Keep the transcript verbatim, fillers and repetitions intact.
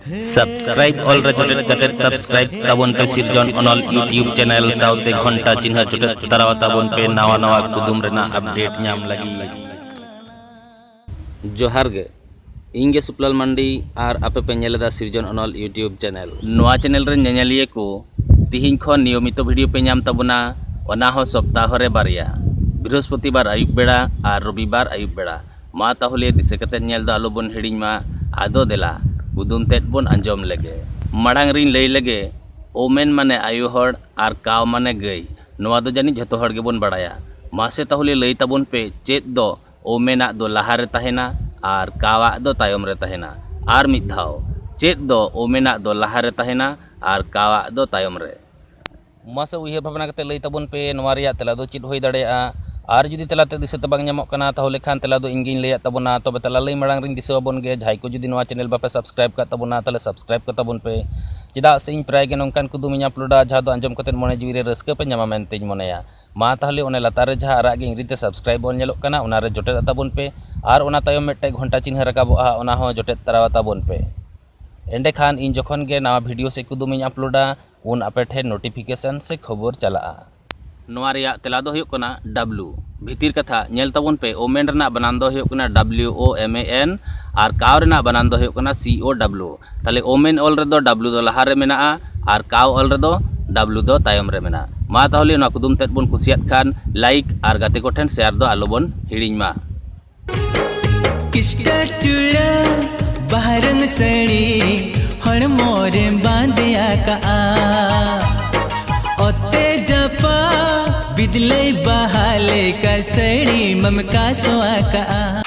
Subscribe all ᱨᱮ ᱡᱚᱴᱮᱫ ᱠᱟᱛᱮ subscribe ᱛᱟᱵᱚᱱ ᱯᱮ ᱥᱤᱨᱡᱚᱱ ᱚᱱᱚᱞ YouTube channel ᱥᱟᱶᱛᱮ ᱜᱷᱚᱱᱴᱟ ᱪᱤᱱᱦᱟᱹ ᱡᱚᱴᱮᱫ ᱛᱟᱨᱟᱣᱟ ᱛᱟᱵᱚᱱ ᱯᱮ ᱱᱟᱣᱟ ᱱᱟᱣᱟ ᱠᱩᱫᱩᱢ ᱨᱮᱱᱟᱜ update ᱧᱟᱢ ᱞᱟᱹᱜᱤᱫ᱾ ᱡᱚᱦᱟᱨ ᱜᱮ, ᱤᱧ ᱜᱮ ᱥᱩᱯᱞᱟᱞ ᱢᱟᱱᱰᱤ ᱟᱨ ᱟᱯᱮ ᱯᱮ ᱧᱮᱞ ᱮᱫᱟ ᱥᱤᱨᱡᱚᱱ ᱚᱱᱚᱞ YouTube channel᱾ ᱱᱚᱣᱟ channel ᱨᱮᱱ ᱧᱮᱧᱮᱞᱤᱭᱟᱹ ᱠᱚ ᱛᱤᱦᱤᱧ ᱠᱷᱚᱱ ᱱᱤᱭᱚᱢᱤᱛᱚ video ᱯᱮ ᱧᱟᱢ ᱛᱟᱵᱚᱱᱟ, ᱚᱱᱟ ᱦᱚᱸ ᱥᱚᱯᱛᱟᱦᱚ ᱨᱮ ᱵᱟᱨᱭᱟ, ᱵᱨᱤᱦᱚᱥᱯᱚᱛᱤᱵᱟᱨ ᱟᱹᱭᱩᱵ ᱵᱮᱲᱟ ᱟᱨ ᱨᱚᱵᱤᱵᱟᱨ ᱟᱹᱭᱩᱵ ᱵᱮᱲᱟ᱾ ᱢᱟ ᱛᱟᱦᱚᱞᱮ ᱫᱤᱥᱟᱹ ᱠᱟᱛᱮ ᱧᱮᱞ ᱫᱚ ᱟᱞᱚ ᱵᱚᱱ ᱦᱤᱲᱤᱧ ᱢᱟ᱾ ᱟᱫᱚ ᱫᱮᱞᱟ ᱠᱩᱫᱩᱢ ᱛᱮᱫ ᱵᱚᱱ ᱟᱸᱡᱚᱢ ᱞᱮᱜᱮ᱾ ᱢᱟᱲᱟᱝ ᱨᱤᱧ ᱞᱟᱹᱭ ᱞᱮᱜᱮ, ᱳᱢᱮᱱ ᱢᱟᱱᱮ ᱟᱭᱳ ᱦᱚᱲ ᱟᱨ ᱠᱟᱣ ᱢᱟᱱᱮ ᱜᱟᱹᱭ᱾ ᱱᱚᱣᱟ ᱫᱚ ᱡᱟᱹᱱᱤᱡ ᱡᱷᱚᱛᱚ ᱦᱚᱲ ᱜᱮᱵᱚᱱ ᱵᱟᱲᱟᱭᱟ᱾ ᱢᱟᱥᱮ ᱛᱟᱦᱚᱞᱮ ᱞᱟᱹᱭ ᱛᱟᱵᱚᱱ ᱯᱮ, ᱪᱮᱫ ᱫᱚ ᱳᱢᱮᱱᱟᱜ ᱫᱚ ᱞᱟᱦᱟ ᱨᱮ ᱛᱟᱦᱮᱱᱟ ᱟᱨ ᱠᱟᱣᱟᱜ ᱫᱚ ᱛᱟᱭᱚᱢ ᱨᱮ ᱛᱟᱦᱮᱱᱟ? ᱟᱨ ᱢᱤᱫ ᱫᱷᱟᱣ, ᱪᱮᱫ ᱫᱚ ᱳᱢᱮᱱᱟᱜ ᱫᱚ ᱞᱟᱦᱟ ᱨᱮ ᱛᱟᱦᱮᱱᱟ ᱟᱨ ᱠᱟᱣᱟᱜ ᱫᱚ ᱛᱟᱭᱚᱢ ᱨᱮ? ᱢᱟᱥᱮ ᱩᱭᱦᱟᱹᱨ ᱵᱷᱟᱵᱽᱱᱟ ᱠᱟᱛᱮ ᱞᱟᱹᱭ ᱛᱟᱵᱚᱱ ᱯᱮ, ᱱᱚᱣᱟ ᱨᱮᱭᱟᱜ ᱛᱮᱞᱟ ᱫᱚ ᱪᱮᱫ ᱦᱩᱭ ᱫᱟᱲᱮᱭᱟᱜᱼᱟ? ᱟᱨ ᱡᱩᱫᱤ ᱛᱮᱞᱟ ᱛᱮ ᱫᱤᱥᱟᱹ ᱛᱮ ᱵᱟᱝ ᱧᱟᱢᱚᱜ ᱠᱟᱱᱟ, ᱛᱟᱦᱚᱞᱮ ᱠᱷᱟᱱ ᱛᱮᱞᱟ ᱫᱚ ᱤᱧ ᱜᱤᱧ ᱞᱟᱹᱭᱟᱫ ᱛᱟᱵᱚᱱᱟ᱾ ᱛᱚᱵᱮ ᱛᱮᱞᱟ ᱞᱟᱹᱭ ᱢᱟᱲᱟᱝ ᱨᱤᱧ ᱫᱤᱥᱟᱹ ᱟᱵᱚᱱ ᱜᱮ, ᱡᱟᱦᱟᱸᱭ ᱠᱚ ᱡᱩᱫᱤ ᱱᱚᱣᱟ channel ᱵᱟᱯᱮ subscribe ᱠᱟᱜ ᱛᱟᱵᱚᱱᱟ, ᱛᱟᱦᱚᱞᱮ subscribe ᱠᱟᱛᱟ ᱵᱚᱱ ᱯᱮ᱾ ᱪᱮᱫᱟᱜ ᱥᱮ ᱤᱧ ᱯᱨᱟᱭ ᱜᱮ ᱱᱚᱝᱠᱟᱱ ᱠᱩᱫᱩᱢ ᱤᱧ uploadᱟ, ᱡᱟᱦᱟᱸ ᱫᱚ ᱟᱸᱡᱚᱢ ᱠᱟᱛᱮ ᱢᱚᱱᱮ ᱡᱤᱣᱤ ᱨᱮ ᱨᱟᱹᱥᱠᱟᱹ ᱯᱮ ᱧᱟᱢᱟ ᱢᱮᱱᱛᱮᱧ ᱢᱚᱱᱮᱭᱟ᱾ ᱢᱟ ᱛᱟᱦᱚᱞᱮ ᱚᱱᱮ ᱞᱟᱛᱟᱨ ᱨᱮ ᱡᱟᱦᱟᱸ ᱟᱨᱟᱜ ᱜᱮ ᱤᱝᱨᱮᱡᱤ ᱛᱮ subscribe ᱵᱚᱱ ᱧᱮᱞᱚᱜ ᱠᱟᱱᱟ, ᱚᱱᱟ ᱨᱮ ᱡᱚᱴᱮᱫ ᱟᱛᱟ ᱵᱚᱱ ᱯᱮ ᱟᱨ ᱚᱱᱟ ᱛᱟᱭᱚᱢ ᱢᱤᱫᱴᱮᱡ ᱜᱷᱚᱱᱴᱟ ᱪᱤᱱᱦᱟᱹ ᱨᱟᱠᱟᱵᱚᱜᱼᱟ, ᱚᱱᱟ ᱦᱚᱸ ᱡᱚᱴᱮᱫ ᱛᱟᱨᱟ ᱟᱛᱟ ᱵᱚᱱ ᱯᱮ᱾ ᱮᱸᱰᱮᱠᱷᱟᱱ ᱤᱧ ᱡᱚᱠᱷᱚᱱ ᱜᱮ ᱱᱟᱣᱟ video ᱥᱮ ᱠᱩᱫᱩᱢ ᱤᱧ uploadᱟ, ᱩᱱ ᱟᱯᱮ ᱴᱷᱮᱱ notification ᱥᱮ ᱠᱷᱚᱵᱚᱨ ᱪᱟᱞᱟᱜᱼᱟ᱾ ᱱᱚᱣᱟ ᱨᱮᱭᱟᱜ ᱛᱮᱞᱟ ᱫᱚ ᱦᱩᱭᱩᱜ ᱠᱟᱱᱟ W᱾ ᱵᱷᱤᱛᱤᱨ ᱠᱟᱛᱷᱟ ᱧᱮᱞ ᱛᱟᱵᱚᱱ ᱯᱮ, ᱳᱢᱮᱱ ᱨᱮᱱᱟᱜ ᱵᱟᱱᱟᱱ ᱫᱚ ᱦᱩᱭᱩᱜ ᱠᱟᱱᱟ W O M A N ᱟᱨ ᱠᱟᱣ ᱨᱮᱱᱟᱜ ᱵᱟᱱᱟᱱ ᱫᱚ ᱦᱩᱭᱩᱜ ᱠᱟᱱᱟ C O W᱾ ᱛᱟᱦᱞᱮ ᱳᱢᱮᱱ ᱚᱞ ᱨᱮᱫᱚ W ᱫᱚ ᱞᱟᱦᱟ ᱨᱮ ᱢᱮᱱᱟᱜᱼᱟ ᱟᱨ ᱠᱟᱣ ᱚᱞ ᱨᱮᱫᱚ W ᱫᱚ ᱛᱟᱭᱚᱢ ᱨᱮ ᱢᱮᱱᱟᱜᱼᱟ᱾ ᱢᱟ ᱛᱟᱦᱞᱮ ᱱᱚᱣᱟ ᱠᱩᱫᱩᱢ ᱛᱮᱫ ᱵᱚᱱ ᱠᱩᱥᱤᱭᱟᱫ ᱠᱷᱟᱱ like ᱟᱨ ᱜᱟᱛᱮ ᱠᱚᱴᱷᱮᱱ share ᱫᱚ ᱟᱞᱚ ᱵᱚᱱ ᱦᱤᱲᱤᱧ ᱢᱟ᱾ ᱠᱤᱥᱴᱟ ᱪᱩᱲᱟᱹ ᱵᱟᱦᱟ ᱨᱟᱝ ᱥᱟᱹᱲᱤ ᱦᱚᱲᱢᱚ ᱨᱮᱢ ᱵᱟᱸᱫᱮ ᱟᱠᱟᱜᱼᱟ᱾ ᱚᱛᱮ ᱡᱟᱯᱟ ᱵᱤᱫᱞᱟᱹᱭ ᱵᱟᱦᱟ ᱞᱮᱠᱟ ᱥᱟᱹᱲᱤ ᱢᱟᱢ ᱠᱟᱥᱚ ᱟᱠᱟᱜᱼᱟ᱾